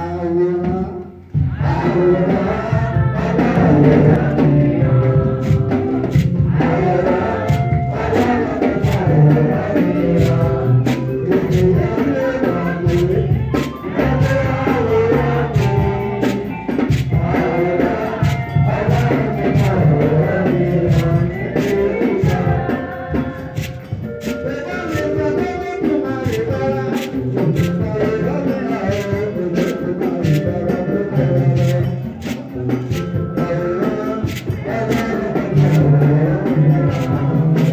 Àwòrán, àwòrán, Ọlọ́run mi àwòrán, Ọlọ́run mi àwòrán mi ènìyàn lè mọ̀ pé ẹgbẹ́ àwòrán mi. Àwòrán, Ọlọ́run mi àwòrán mi ènìyàn. Bẹ́ẹ̀ ni bàbá mi kò máa rí bára, àwòrán mi àwòrán mi kò máa rí bára kó máa rárá. Àwòrán, Ọlọ́run mi àwòrán mi.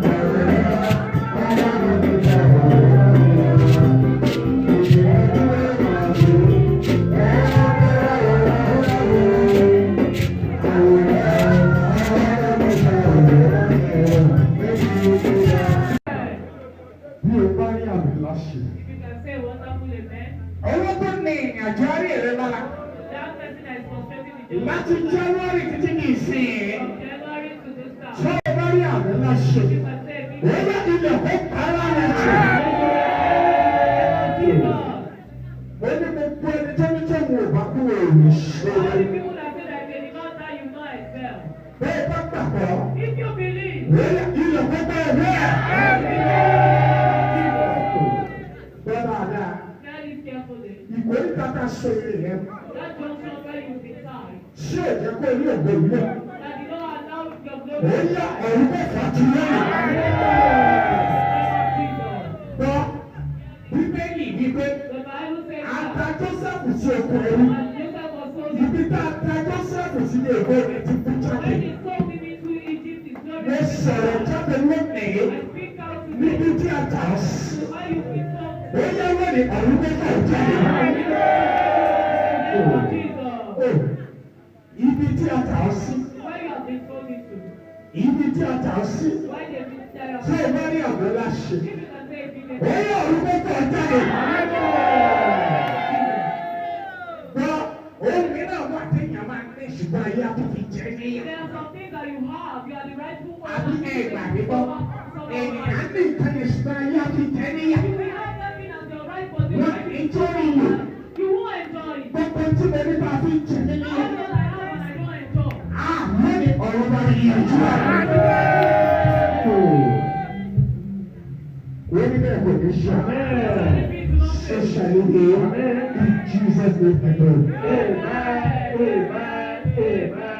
Àwòrán, Ọlọ́run mi àwòrán mi. Ènìyàn lè mọ̀ pé ẹgbẹ́ àwòrán mi. Àwòrán, Ọlọ́run mi àwòrán mi. Bí o bá rí àmín ńlá ṣe. If you can say a wonderful amen, Ọwọ́ tó ní ìrìn àjò ayé rẹ lára. That person that is frustrating the journey Láti January títí di ìsìn. From January to this time. Ṣé o bá rí àmín ńlá ṣe? If you can say a big Ó yá, ilẹ̀ kó para rẹ̀ jù. Jesus. Ó ní gbogbo ẹni tó ní tó wù ò bá kú òòrùn ṣe. All the people that say that they did not die, you not excel. Bẹ́ẹ̀ bá gbàgbọ́. If you believe, Ó yá, ilẹ̀ kó bá ẹ̀ bẹ́ẹ̀. Bẹ́ẹ̀ dáadáa. Tell it carefully. Ìkóríta ká so ire rẹ̀. That junction where you be tied, Ṣé ìjẹ́ kó ní ògo ìlú? That did not allow your Ó glory. yá, ọ̀run kò fà á tu lónìí. Name of Jesus. Gbọ́, Bíbélì wípé The Bible says a ta that Joseph sí oko ẹrú. and Joseph was sold Ibi tá a ta Joseph sí ní èkó rẹ̀ ti kú jáde. When he sold him into Egypt, his glory Mo sọ̀rọ̀ jáde lónìí I speak out today níbi tí a tà ọ́ sí. To where you've been sold. Ó yá, lónìí, ọ̀run kò fà á jáde. Name of Jesus. Ó, ibi tí a tà ọ́ sí. Where you have been sold into. Ibi tí a tà ọ́ sí. Why they been tied Tí up. o bá rí àmín ńlá ṣe. If you can say a big Ó yá, ọ̀run kò fà á jáde. Gbọ́, ohun mìíràn wà téèyàn máa ní ṣùgbọ́n ayé á tún fi jẹ níyà. There are some things that you have, you are the rightful owner. Àbí ẹ gbà mí gbọ́? Ènìyàn ní nǹkan ní ṣùgbọ́n ayé á fi jẹ níyà. You will have that thing as your right position. Wọ́n enjoy you. You won't enjoy it. Gbogbo tí mo ní bá fi jẹ mí níyà. All that I have and I don't enjoy. Á lónìí, ọ̀run bá mi yanjú ẹ̀. Wọ́n ní bẹ́ẹ̀ kò ní ṣe. So shall it be. In Jesus' name I pray. Amen. Amen. Amen.